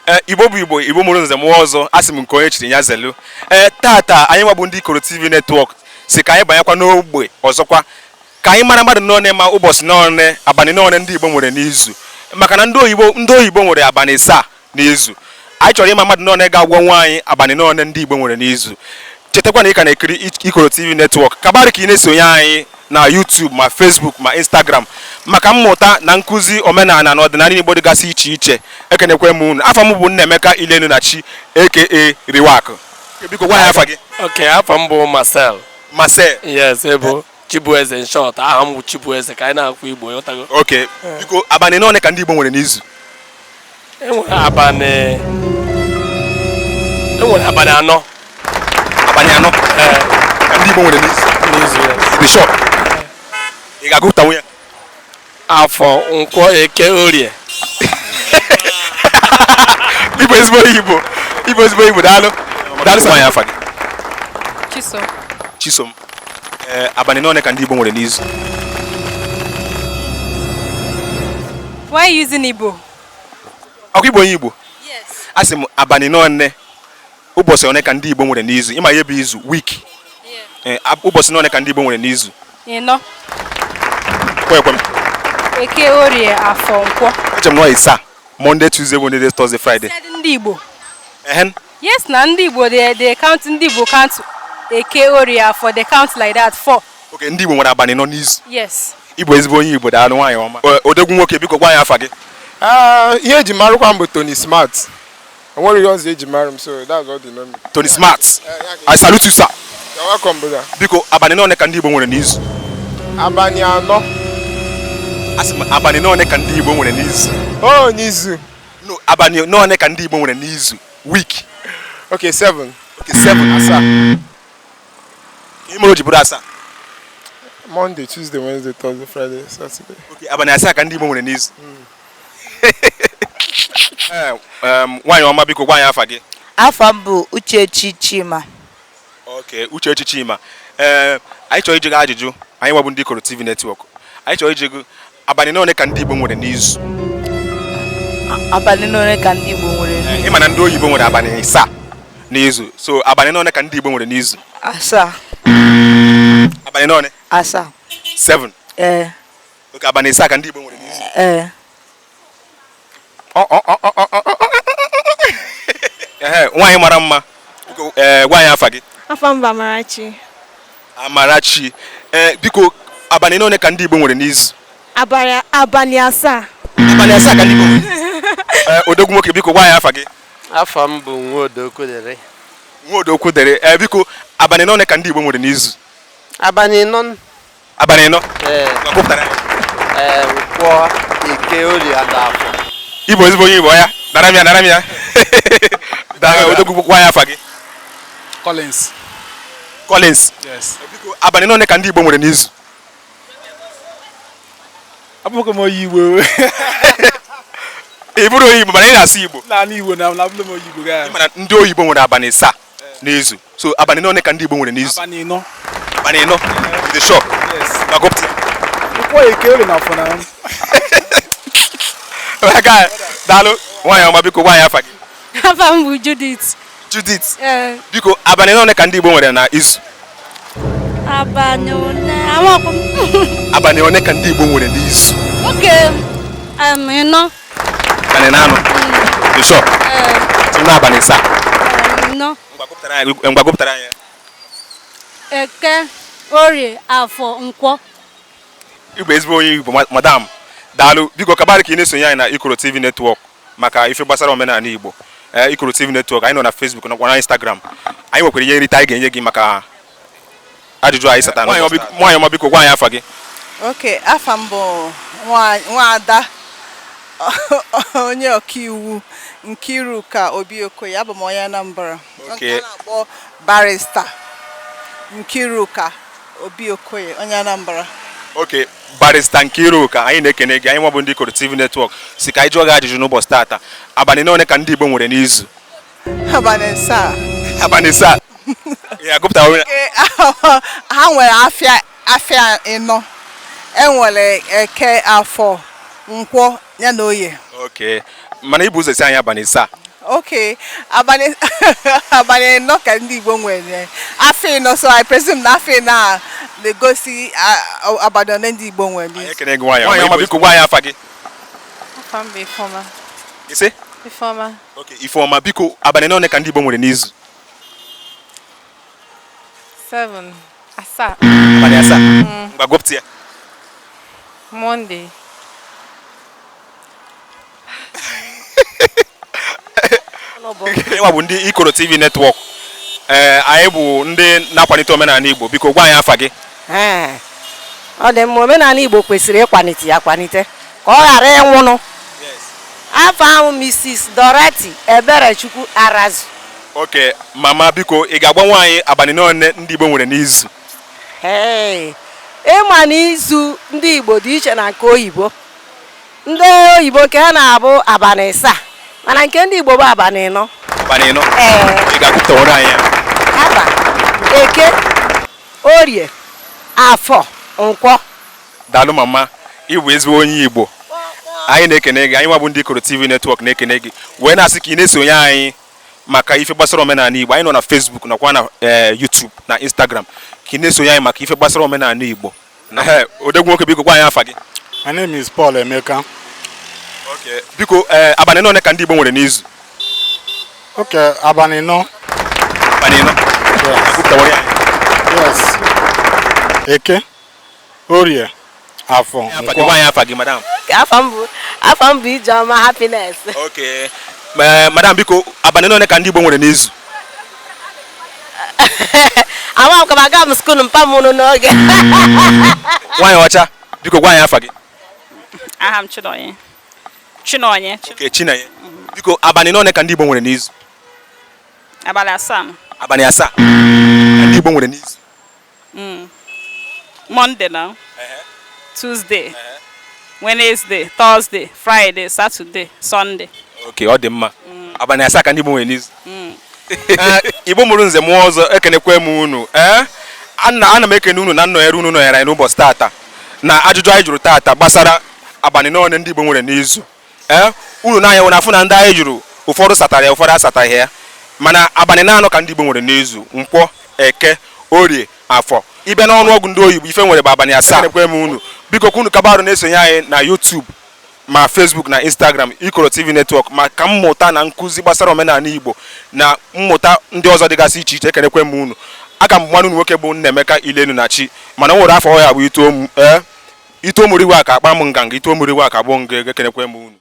Ee, Igbo bụ Igbo, Igbo mụrụ nze mụọ ọzọ, asị m nke onye chiri ya zelu. Ee, tata anyị nwa bụ ndị Ikoro TV Network si ka anyị banyekwa n'ogbe ọzọkwa ka anyị mara mmadụ n'one ma ụbọchị n'one, abalị n'one ndị Igbo nwere n'izu, maka na ndị oyibo nwere abalị 7 n'izu. Anyị chọrọ ịma mmadụ n'one ga-agwa anyị abalị n'one ndị Igbo nwere n'izu. Chetakwa na ị ka na-ekiri Ikoro TV Network. Kabarị ka ị na-esonye anyị na YouTube, ma Facebook, ma Instagram, maka mmụta na nkụzi omenala na ọdịnala Igbo dịgasị iche iche. Ekenekwe m unu. Afọ m bụ Nnaemeka Ilenu na Chi, aka Riwakụ. Biko gwa anyị afa gị. Okay, afọ m bụ Marcel. Marcel. Yes, ebo Chibueze. In short, aha m bụ Chibueze, ka anyị na-akwụ Igbo, ịghọtago? Ok, biko, abalị n'one ka ndị Igbo nwere n'izu? Enwere abalị 4. Abalị 4? Ee. Ka ndị Igbo nwere n'izu? N'izu, yes. Dị sure? Ị ga-agụpụtanwu ya? Afọ, Nkwọ, Eke, Orie. Igbo, ezigbo Igbo, Igbo, ezigbo Igbo. Daalụ, daalụ. Sị anyị afa gị. Chisom. Chisom. Ee, abalị n'one ka ndị Igbo nwere n'izu? Why using Igbo? Ọkwa Igbo, onye Igbo? Yes. A sị m abalị n'one, ụbọchị one ka ndị Igbo nwere n'izu. Ịma ihe bụ izu, week? Yeah. Ee, ụbọchị n'one ka ndị Igbo nwere n'izu? 4. Kwe ekwe m. Eke, Orie, Afọ, Nkwọ. Eche m na ọ ịsaa: Monday, Tuesday, Wednesday, Thursday, Friday. Said ndị Igbo. Ehen. Yes, na ndị Igbo, they count, ndị Igbo count Eke, Orie, Afọ, they count like that, four. Ok, ndị Igbo nwere abalị 4 n'izu? Yes. Igbo, ezigbo onye Igbo. Daalụ, nwaanyị ọma. Ee, odogwu nwoke, biko gwa anyị afa gị. Ah, ihe eji marụkwa m bụ Tony Smart. O nwere ihe ọzọ eji mara m, so that's all they know me. Tony Smart, I salute you, sir. You're welcome, brother. Biko, abalị n'one ka ndị Igbo nwere n'izu? Abalị 4. Asị m abalị n'one ka ndị Igbo nwere n'izu. Oh, n'izu. No, abalị n'one ka ndị Igbo nwere n'izu, week. Okay, seven. Okay, seven. 7. Ihe mere o ji bụrụ 7? Monday, Tuesday, Wednesday, Thursday, Friday, Saturday. Okay, abalị 7 ka ndị Igbo nwere n'izu. Ee, nwaanyị ọma, biko gwa anyị afa gị. Afọ m bụ Uchechi Chima. Okay, Uchechi Chima. Ee, anyị chọrọ iji gị ajụjụ. Anyị nwebụ ndị Ikoro TV Network, anyị chọrọ iji gị abalị n'one ka ndị Igbo nwere n'izu. Abalị n'ole ka ndị Igbo nwere n'izu? Ịma na ndị oyibo nwere abalị 7 n'izu, so abalị n'one ka ndị Igbo nwere n'izu? 7. Abalị n'one? 7. 7? Ee. Okay, abalị 7 ka ndị Igbo nwere n'izu? Ee. Ọ, ọ, ọ, ọ, ọ, ọ, ọ. Ehe, nwaanyị mara mma, biko, ee, gwa anyị afa gị. Afọ mba Amarachi. Amarachi. Ee, biko, abalị n'one ka ndị Igbo nwere n'izu? Abalị 7. Abalị 7 ka ndị Igbo nwere n'izu. Ee, odogwu nwoke, biko gwa anyị afa gị. Afọ m bụ Nwodo Okwudere. Nwodo Okwudere. Ee, biko, abalị n'one ka ndị Igbo nwere n'izu? Abalị 4. Abalị 4? Ee. Gụpụtara anyị. Ee, Nkwọ, Eke, Orie and Afọ. Igbo, ezigbo onye Igbo ya. Nara m ya, nara m ya. Daalụ, odogwu. Gwa anyị afa gị. Collins. Collins? Yes. Biko, abalị n'one ka ndị Igbo nwere n'izu? Abụghị m onye Igbo. Ị bụrụ onye Igbo, mana ị na-asụ Igbo. Naanị Igbo na abụghị m onye Igbo gaa. Mana ndị oyibo nwere abalị 7 n'izu, so abalị n'one ka ndị Igbo nwere n'izu? Abalị 4. Abalị 4? Dị sure? Yes. Ma gụpụta. Nkwọ, Eke, Orie na Afọ na. Aka, daalụ, nwaanyị ọma. Biko gwa anyị afa gị. Afa m bụ Judith. Judith? Ee. Biko, abalị n'one ka ndị Igbo nwere na izu? Abalị one, amakwa m. Abalị one ka ndị Igbo nwere n'izu? Okay, 4. Abalị 4? Dị sure? Ee. Tụ na abalị 7. 4. Ngwa, gụpụtara anyị, ngwa, gụpụtara anyị. Eke, Orie, Afọ, Nkwọ. Igbo, ezigbo onye Igbo. Madam, daalụ. Biko kabarị ka ị na-esonye anyị na Ikoro TV Network maka ife gbasara omenala Igbo. Ee, Ikoro TV Network, anyị nọ na Facebook nakwa na Instagram. Anyị nwekwara ihe nrite anyị ga-enye gị maka ajụjụ anyị sata. Nwaanyị ọma, biko gwa anyị afa gị. Ok, afa m bụ nwaada onye ọkaiwu Nkiruka Obi Okoye. Abụ m onye Anambra. Okay. Nke a na-akpọ Barrister Nkiruka Obi Okoye, onye Anambra. Ok, Barrister Nkiruka, anyị na-ekene gị. Anyị nwa bụ ndị Ikoro TV Network si ka anyị jụọ gị ajụjụ n'ụbọchị taata: abalị n'one ka ndị Igbo nwere n'izu? Abalị 7. Abalị 7 ya? Gụpụtara onwe. Ke- ha nwere afịa 4. Enwere Eke, Afọ, Nkwọ ya na Oye. Ok, mana ibu ụzọ si anyị abalị 7. Okay, abalị 4 ka ndị Igbo nwere, afọ 4, so I presume na afọ 4 a na-egosi abalị ole ndị Igbo nwere. Anyị ekene gị. Nwaanyị ọma, biko gwa anyị afa gị. Afa m bụ Ifeọma. Ise? Ifeọma. Okay, Ifeọma, biko, abalị ole ka ndị Igbo nwere n'izu? 7. 7. Abalị 7. Ngwa, gụpụta ya. Monday. Ịnwa bụ ndị Ikoro TV Network. Ee, anyị bụ ndị na-akwalite omenala Igbo. Biko gwa anyị afa gị. Ee, ọ dị mma. Omenala Igbo kwesịrị ịkwalite ya akwalite ka ọ ghara ịnwụnụ. Afọ ahụ, Mrs. Dorothy Eberechukwu Arazu. Okay, mama, biko, ị ga-agwa nwaanyị abalị ole ndị Igbo nwere n'izu? Ee, ịma na izu ndị Igbo dị iche na nke oyibo. Ndị oyibo nke ha na-abụ abalị 7, mana nke ndị Igbo bụ abalị 4. Abalị 4. Ee. Ị ga-agụpụtawara anyị ya? Aba, Eke, Orie, Afọ, Nkwọ. Daalụ mama, ị bụ ezigbo onye Igbo. Anyị na-ekene gị. Anyị nwa bụ ndị Ikoro TV Network na-ekene gị, wee na-asị ka ị na-esonye anyị maka ife gbasara omenala Igbo. Anyị nọ na Facebook nakwa na YouTube na Instagram, ka ị na-esonye anyị maka ife gbasara omenala Igbo. Odegwu nwoke, biko gwa anyị afa gị. My name is Paul Emeka. Okay, biko, ee, abalị ole ka ndị Igbo nwere n'izu? Okay, abalị 4. Abalị 4. Gụpụtawara ya. Yes. Eke, Orie, Afọ, Afa gị, Nkwọ. gwa anyị afa gị, madam. Afa m bụ Ijeọma Happiness. Okay. Madam, biko, abalị ole ka ndị Igbo nwere n'izu? Ama m ka m aga m school mpa m nụ n'oge. Nwaanyị ọcha, biko gwa anyị afa gị. Aha m Chinonye. Chinonye. Okay, Chinenye, biko, abalị ole ka ndị Igbo nwere n'izu? Abalị 7. Abalị 7 ka ndị Igbo nwere n'izu. Monday na Tuesday, Wednesday, Thursday, Friday, Saturday, Sunday. Okay, ọ dị mma. Abalị 7 ka ndị Igbo nwere n'izu. Ee, Igbo mụrụ nze mụọ ọzọ, ekenekwe m unu. Ee, ana m ekene unu na nnọnyere unu nọnyere anyị n'ụbọchị tata na ajụjụ anyị jụrụ tata gbasara abalị ole ndị Igbo nwere n'izu. Ee, unu na-anya nwere afụ na ndị anyị jụrụ, ụfọdụ satara ya, ụfọdụ asataghị ya, mana abalị 4 ka ndị Igbo nwere n'izu: Nkwọ, Eke, Orie, Afọ. Ịbịa n'ọnụọgụ ndị oyibo, ife nwere bụ abalị 7. Ekenekwe m unu. Biko, ka unu kabarụ na-esonye anyị na YouTube ma Facebook na Instagram, Ikoro TV Network, maka mmụta na nkụzi gbasara omenala Igbo na mmụta ndị ọzọ dịgasị iche iche. Ekenekwe m unu. Aka m nwanne unu nwoke bụ Nnaemeka Ilenu na Chi, mana o nwere afọ ya bụ itoom ee itoomuriwe aka akpa m nganga itoomuriwe aka bụ nga. Ekenekwe m unu.